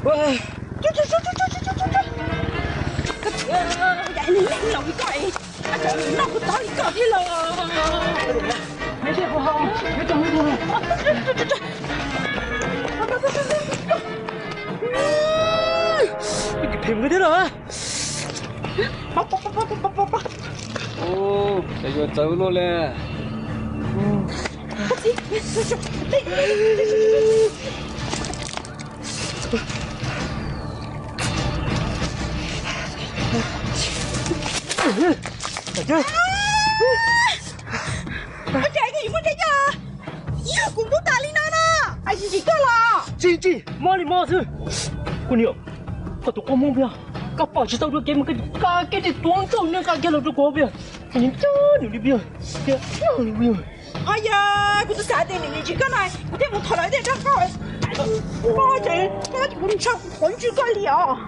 Koj txiv, yog neeg laus li koj, noj kuv tov li koj thiab los. Phem thiab los. Ces yuav txawv luaj li. Ua cas koj yuav muaj dab tsi? Yog kuv ntub tas li no no, es tsis tsim koj los? Tsis tsis, mob li mob xwb. Koj niam, koj tus qub Hmoob Npias, koj pom tsis tau dua kev mas koj cia li qa kiag tej tuav ntsej muag qa kiag los rau kuv Npias. Koj niam, cab nws li Npias, cab nws li Npias. Yog kuv twb xav tias nws tsis koj na, kuv thiaj mus thov lawv tej rau koj. Koj ces koj kuv ntshaw qhov ntswg koj li os.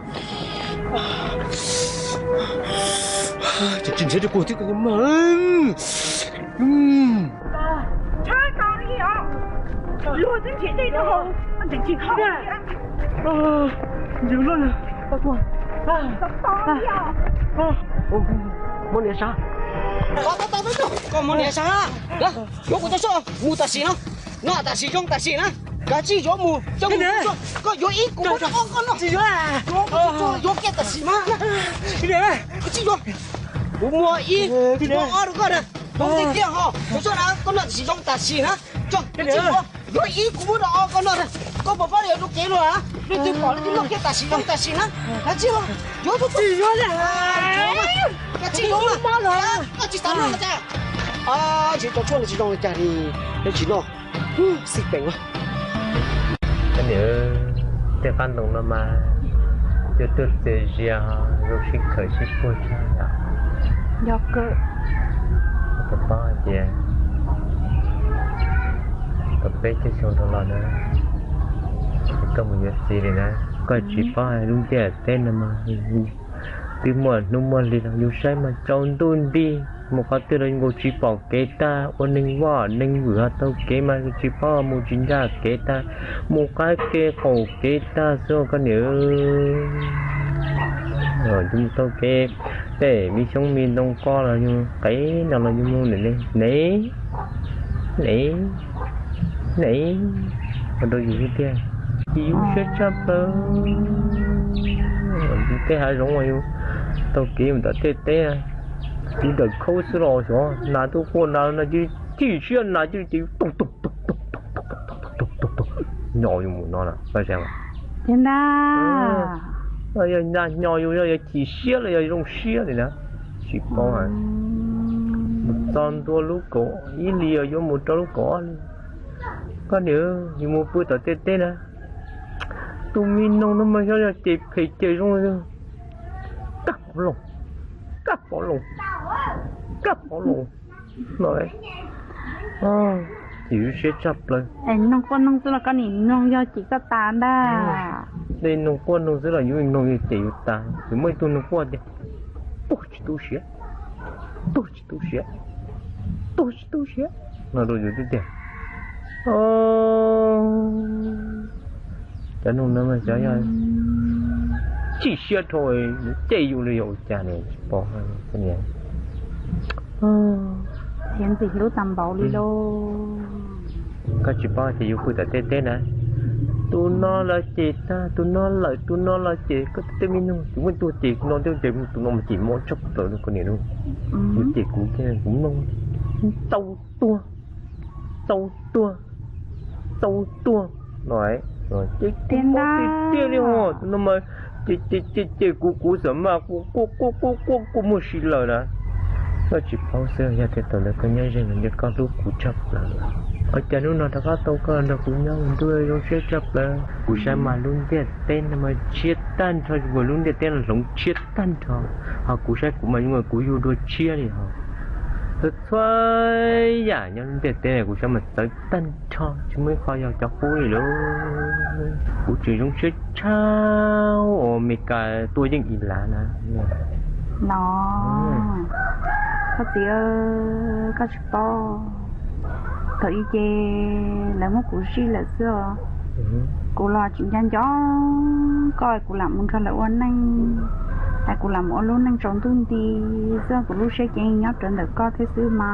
Ces tsis ntshaw rau kuv thiab koj niam mas. Tshab tau li os. Luag twb nrhiav dej rau hauv, koj tseem tsis kho. Ntsia loj na, koj tuaj. Muab niam sav. Koj muab niam sav. Yuav kuv coj soj mus tam sim no. No tam sim zoo tam sim na. Kav tsij yuav mus coj mus. Koj yuav ib kuv muab ob koj noj. Yuav kiag tam sim mas. Kav tsij yuav. Kuv muag ib, muag ob rau koj na. Koj tiag tiag ho. Coj soj na, koj noj tam sim zoo tam sim na. Coj, kav tsij yuav. Yuav ib kuv muab rau ob koj noj na. Koj puas paub yuav rau kev luag na? Leej twg pom leej twg noj kiag tam sim zoo tam sim na. Kav tsij yuav. Yuav, yuav, yuav. Kav tsij yuav mas. Koj tsis xav noj los cas? Tsis tau tshuaj no tsis zoo li cas li, tsis noj. Xij peem. Koj niam, tej qab ntoo no mas cua tuaj txias zias zoo sib khawm sib puag tshaj yom. Yog kawg. Koj puas paub hais tias tau peb caug xyoo dhau los na, koj mus yuav txiv li na, koj tsis paub hais lub ntiaj teb no mas twb muaj hnub muaj hli los yus saib mas tsaus ntuj nti, mus qhov twg los yus nkaus tsis pom kev tag, ua neeg vaj neeg vwm ho taug kev mas tsis paub mus tsis ncaj kev tag, mus qab kev qaum kev tag xwb koj niam. Yus mus taug kev tej me xyoob me ntoo qoj los yus qev no los yus mus ne, ne, ne, ne, ua rau yus tiag tiag. Ces yus siab tshaj plaws. Tej hav zoov uas yus taug kev mus tom tej teb, yus dawm khaub xwb los xyov nas twb quaj nas no ces chim siab nas ces ces yus toog toog toog toog toog toog toog toog toog nyo yus mus no na. Tiag ntag. Yog nag nyo yus yog chim siab los yog zoo siab li na, tsis paub. Mus txog ntua lub kaum ib hli yuav mus rau lub kaum ob hli. Koj niam, yus mus pw tom tej teb na, tus me noog no mas xyov yog ces phem ces zoo, kaj pov loos, kaj pov loos, kaj pov loos no. Ces yus siab tshaj plaws. Noog quaj noog xwb los koj nim noog yog ces koj tas ntag. Tej noog quaj noog xwb los yus noog yog ces yus tas. Yus muaj ib tug noog quaj tias, tuag tsis tu siav, tuag tsis tu siav, tuag tsis tu siav no rau yus tiag tiag. Cov noog no mas xyov yog chim siab dhau, cia yus li yog ua cas ne, tsis paub. Txiav ntxim hlub tas npaum li lauj. Koj tsis paub tias yus pw tom tej teb na, tus no lawv ces tag, tus no lawm, tus no lawm ces koj tej me noog ces muaj ib tug ces no thiab ces tus no mas ces mob tshaj plaws koj niam lauj. Yus ces kuv, kuv mloog, txaus tuag, txaus tuag, txaus tuag no. Ces kuv mob tiag tiag li ho, tus no mas ces ces ces kuv kuv xam maj quaj quaj quaj quaj quaj muaj si lawm na. Koj tsis paub xwb, yog tias thaum ntawd koj nyob ze ntawd koj hlub kuv tshaj plaws. Ua cas hnub no rov qab tau koj nrog kuv nyob ua ntuj zoo siab tshaj plaws. Kuv saib mas lub ntiaj teb no mas tshiab tag nrho, lub ntiaj teb no hloov tshiab tag nrho. Ho kuv saib kuv mas zoo li kuv yug dua tshiab li ho. Txhua txhua yam nyob lub ntiaj teb no kuv saib mas txawv tag nrho, tsis muaj ib qho yog cov qub li lauj. Kuv tseem zoo siab tshaj uas Mes Kas tua yeej ib lav na. No, koj txiv, koj tsis paub, thaum ub ces lawv muab kuv zij lawm xwb os. Kuv los tsis nco nco koj, kuv lam mus nrog lawv ua neej, es kuv lam mus ua lub neej tsaus ntuj nti xwb, kuv lub siab ces nyob rawv ntawm koj thiab xwb mas.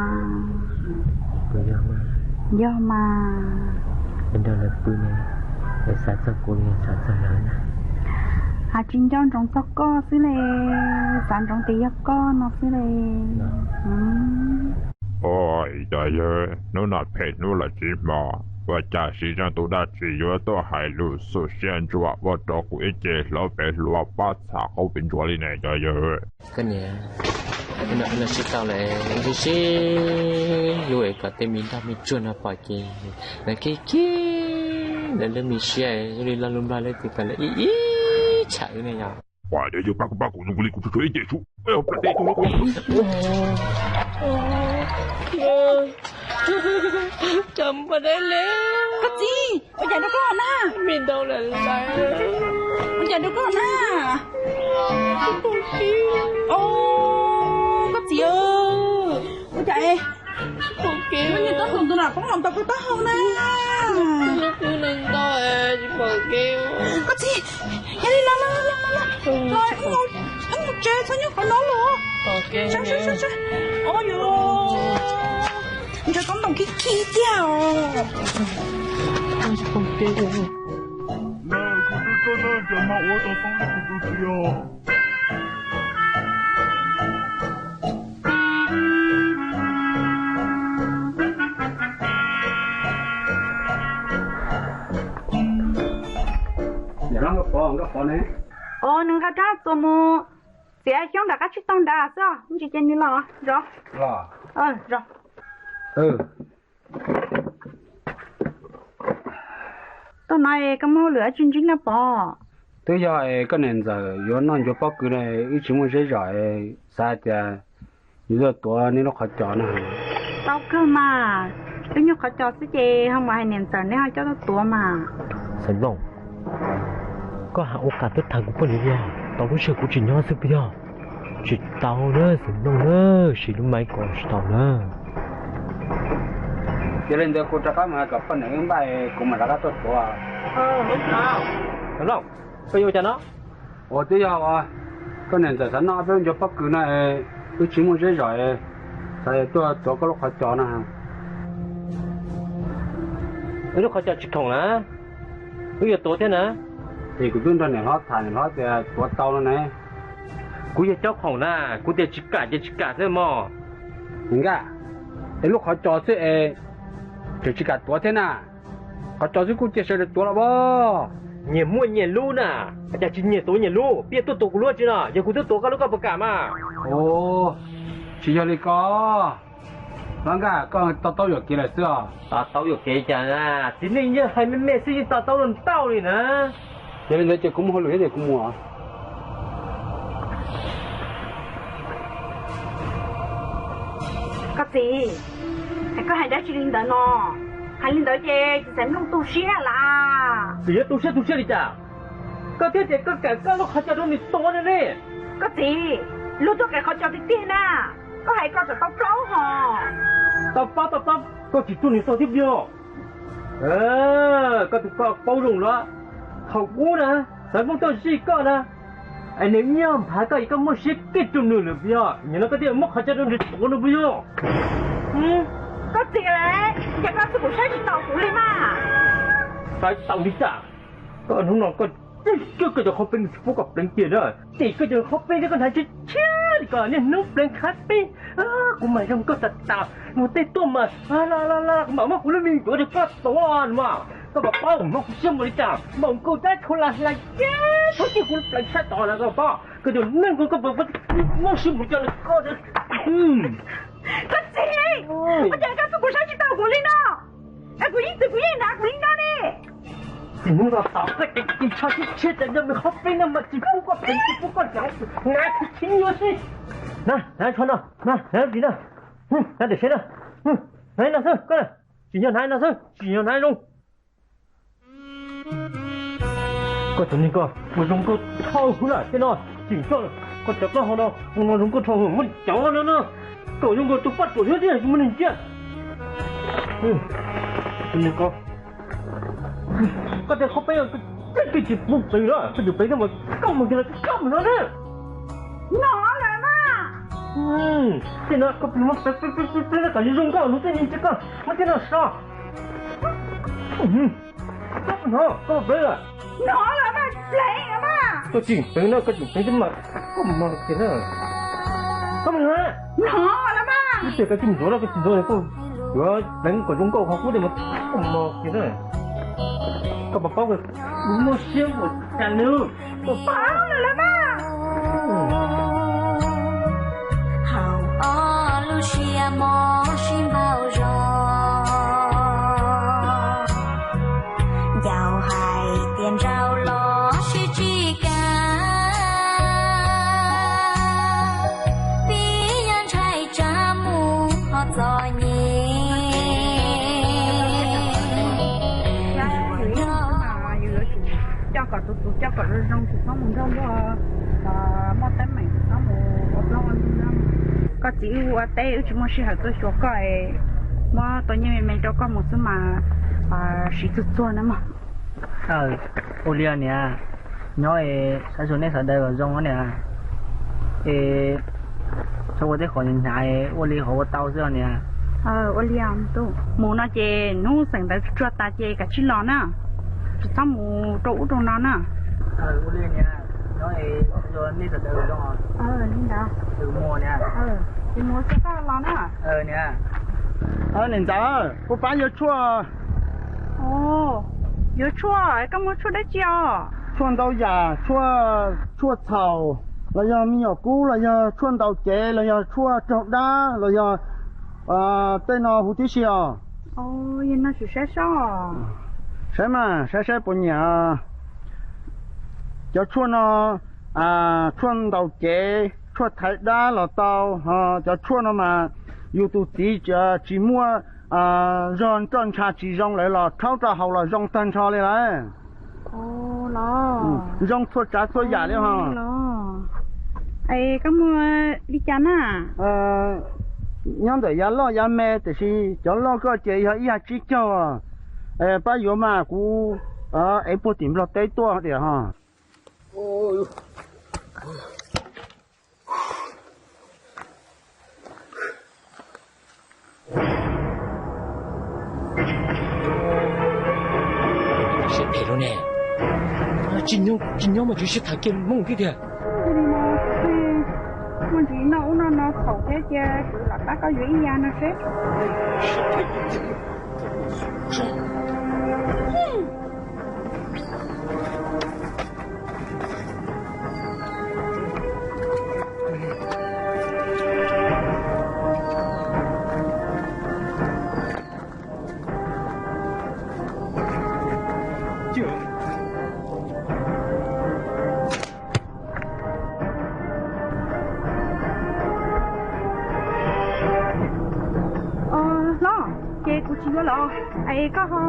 Yog mas, nrog lawv pw ne, xav txog kuv li xav txog lawv na. Has tsis nco ntsoov txog koj xwb le, xav ntsoov tias yog koj no xwb le. Ua cas yawg, hnub no phem hnub lawm tsis hmo, ua cas sib zog tus dab tsi yuav tuaj hais lus xum siab ntsuav ua rau kuv ib ce hlob pem hluas pab txham qaub pem ntsuav li ne cov yawg. Koj niam, sib tau lawm, sib sib hlub es kom tej me nrog me tsuag no pom ces lawv khib khib lawv lub me siab zoo li lo lus nplog lawv tias kom lawv ib ib tsham ne yog. Ua yog yawg pab kuv pab kuv zoo li kuv tsuag tsuag ib ce su. Koj txiv, ua cas rau koj na? Ua cas rau koj na? Koj txiv, ua cas es, koj niag tub hluas ntawd poob los ntaus koj taub hau na. Koj txiv, yog li no, wb mus tsev txhob nyob qhov no lawm. Ntshai koj ntaus khib khib tiag os. Os, nws nqa rab txuas mus txiav xyoob nram qab tsib taug nrad xwb, ntsis ces nws los zov. Tuaj no es koj muaj hauj lwm dab tsi ntsib no Pov? Twb yog es koj niam ntxawm yuav noj ncuav pob kws na, wb tsis muaj zeb zom es xav hais tias yuav tuaj tuav neb lub qhov cos na. Tau kawg mas, lub nyuag qhov cos xwb ces ho mus hais niam ntxawm neb ho coj tuaj tuav mas. Xeem Nplooj, koj hais ua cas tuaj tham kuv poj niam li, tau lub sij hawm kuv tsis nyob xwb puas yog? Tsis tau na Xeem Nplooj na, siv lub maiv ko tsis tau na. Yog li ntawd kuv rov qab mus hais kom poj niam wb npaj, kuv mam rov qab tuaj tuav. Xeem Nplooj, koj yuav ua cas no? Ua twb yog koj niam ntxawm xav noj ob peb ncuav pob kws no, wb tsis muaj zeb zom, xav tuaj tuav koj lub qhov cos no. Wb lub qhov cos tsis khoom na, wb yuav tuav thiab na. Es kuv twb nrog niam hlob tham, niam hlob tias tuav tau no ne. Kuv yog caub khoom na, kuv tias tsis kam ces tsis kam xwb mog. Nkaj, es lub qhov cos xwb es tseem tsis kam tuav thiab na. Qhov cos xwb kuj cia sawv daws tuav los as. Nyias muaj nyias lub na, cas tsis nyias tuav nyias lub, peb tuaj tuav kuv lub tsi no, yog kuv twb tuav koj lub koj puas kam mas. Tsis yog li ko, Hlob Nkaj, koj to taub yuam kev lawm xwb os. To taub yuam kev cas, txiv neej yeej hais me me xwb yeej to taub los ntau li na. Yog li ntawd ces kuv muaj hauj lwm thiab ces kuv mus. Koj txiv, es koj hais dab tsi li ntawd no? Hais li ntawd ces txiv Xaiv Nplooj tu siab lawm. Txiv yuav tu siab tu siab li cas? Koj thiaj tias koj kam koj lub qhov cos rau nws tuav no ne. Koj txiv, luag tuaj qev qhov cos tiag tiag na, koj hais koj tseem tau plaub hos. Tau plaub tau plaub, koj tsis tuag nws tau thiab puas yog? Koj tus koj paub zoo los, thaum ub na, Xaiv Nplooj tuaj zij koj na, es nws nyiag nphav koj es koj muaj siab kiag rau nws lawm puas yog? Nim no koj thiaj muab qhov cos rau nws tuav no puas yog? Koj txiv, ces koj txhob kuv saib tsis taus kuv li mas. Saib taus li cas? Koj hnub no koj tsis koj cov qhov peeb tsis pub koj pleev kiag na. Ces koj cov qhov peeb thiab koj hnav tshiab tshiab li koj niaj hnub pleev qhov peeb. Kuv mas zoo koj tas tas, mus tej tuaj mas kuv mam muab kuv lub me ncuav rau koj tuav mas. Koj mam paub mas kuv siab npaum li cas, npaum nkaus dab tshuav las hlais ces txhob cia kuv pleev sab tod na koj paub. Koj cov neeg ko koj puas muab siab npaum li cas li koj. Koj txiv, ua cas koj txhob kuv saib tsis taus kuv li no? Es kuv yeej txwv kuv yeej hnav kuv li no ne. Tsis hnub no tos koj ces tsis tsho tsis tshiab tas nrog me qhov peeb no mas tsis pub koj pleev tsis pub koj hnav, hnav tsis nyuaj xwb. Na, hnav tsho no, na, hnav tsis na, hnav tiam siab na, hnav no xwb koj, tsim nyog hnav no xwb, tsim nyog hnav zoo. Koj tus neeg ko, ua zoo koj thaub huv lawm tej no, tseem coj koj cov plaub hau no, ua zoo koj thaub huv muab cov no na, koj zoo koj tus poj ruam thiab thiaj muab nws cia. Tus neeg ko, Koj tias koj peb, koj tsis pub pem lawm, koj tsis pem thiab mas koj mus kiag los koj mus no na. No lawm mas. Tej no koj peb, peb, peb, peb, peb kom zoo nkauj lub tej ni ces koj muab tej no so. Koj no, koj peb lawm. No lawm mas, pleev lawm mas. Koj tsis pleev no, koj tsis pleev thiab mas koj mus kiag na. Koj mus na. No lawm mas. Ib tsam koj tsis ntxuav no, koj tsis ntxuav no, koj yuav pleev kom zoo nkauj qhov qub tiag mas koj mus kiag na. Koj puas paub koj muaj siab ua cas nws, koj paub lawm mas. Haus ob lub siab mob sib npaug zog, ncaus hais tias nraug los sib tsis kam, vim yog ntshai tsam mus ho txom nyem. Coj kom tus tus coj kom zoo zoo, tsis txhob mus nrog luag muaj teeb meem, tsis txhob mus ua plaub ua ntug. Koj txiv wb ua teb wb tsis muaj sij hawm tuaj xyuas koj, muab tau nyiaj me me rau koj mus xwb mas siv txuag txuag na mog. Ua li niam, nyob es saib xyuas nej sawv daws kom zoo niam. Es txhob ua tej qhov hnyav hnyav, ua li qhov ua tau xwb os niam. Ua li mus no ces hnub xeem ntawv tsuag tas ces kav tsij los na. Tsis txhob mus rau ub rau no na. Ua li niam, nyob es saib xyuas nej sawv daws zoo. Li ntawd. Mus niam. Ces mus xwb koj los na. Niam ntxawm, kuv pab yuav tshuaj. Yuav tshuaj, koj muaj tshuaj dab tsi os? Tshuaj ntau yam, tshuaj, tshuaj txhaum, los yog me nyuam kub, los yog tshuaj ntaus cev, los yog tshuaj raug dab, los yog tej no huv tib si os. Saib mas, saib saib puas nyiam. Cov tshuaj no, tshuaj ntaus cev, tshuaj thaiv dab los tau, ho cov tshuaj no mas yus tus txiv tsis muaj zog nroj ntsha tsis zoo lawm los rhaub rau haus los zoo tag nrho li lawm. Zoo txhua tsav txhua yam li ho. Koj muag li cas na? Nyob ntawm yav loj yav me, tiam sis cov loj koj ces yog ib yam tsib caug. Pab yuav mas kuv ev puag tim Nplog teb tuaj tiam ho. Siab phem lawm ne. Tsis nyob mas tsis siab tham kiag Hmoob thiab tiag. Muaj ntsis noj ub noj no txhaum thiab cia kuv lam pab koj yuav ib yam no seb. Hlob, ces kuv tsis yuav lawm, es koj ho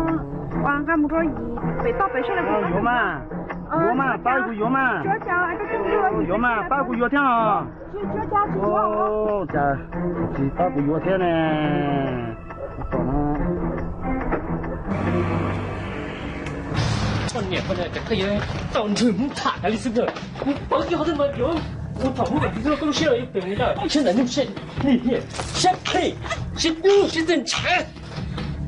nqa mus rau yim pem toj pem sab. Yuav mas, yuav mas, pab kuv yuav mas. Yuav mas, pab kuv yuav thiab os. Cas tsis pab kuv yuav thiab ne? Tom no. Koj niam, koj niam, koj yuav tau nrog Hmoob tham tas li xwb na. Kuv paub kiag qhov twg mas yuav, kuv thaum Hmoob vam txiv xwb koj lub siab los yuav pem mus ntag. Siab ntawm Hmoob siab lig, siab phem, siab dub, siab txawj ntshav.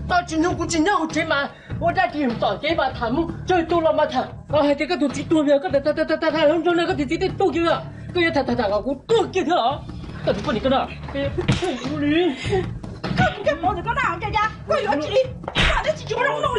Tau tsis nug kuv tsis nyob hauv tsev mas ua dab tsi tom kev mas tham Hmoob, txog tu los mas tham. Koj hais tias koj tus txiv tuag, koj tham tham tham tham hluas nraug no koj tus txiv twb tuag kiag lawm, koj yuav tham tham tham kom kuv tuag kiag thiab los? Koj tus poj niam koj no, koj yuav phem li. Koj tus koj pom ntawm koj na, koj yuav tsis li, koj dab tsi tsis ua rau kuv no.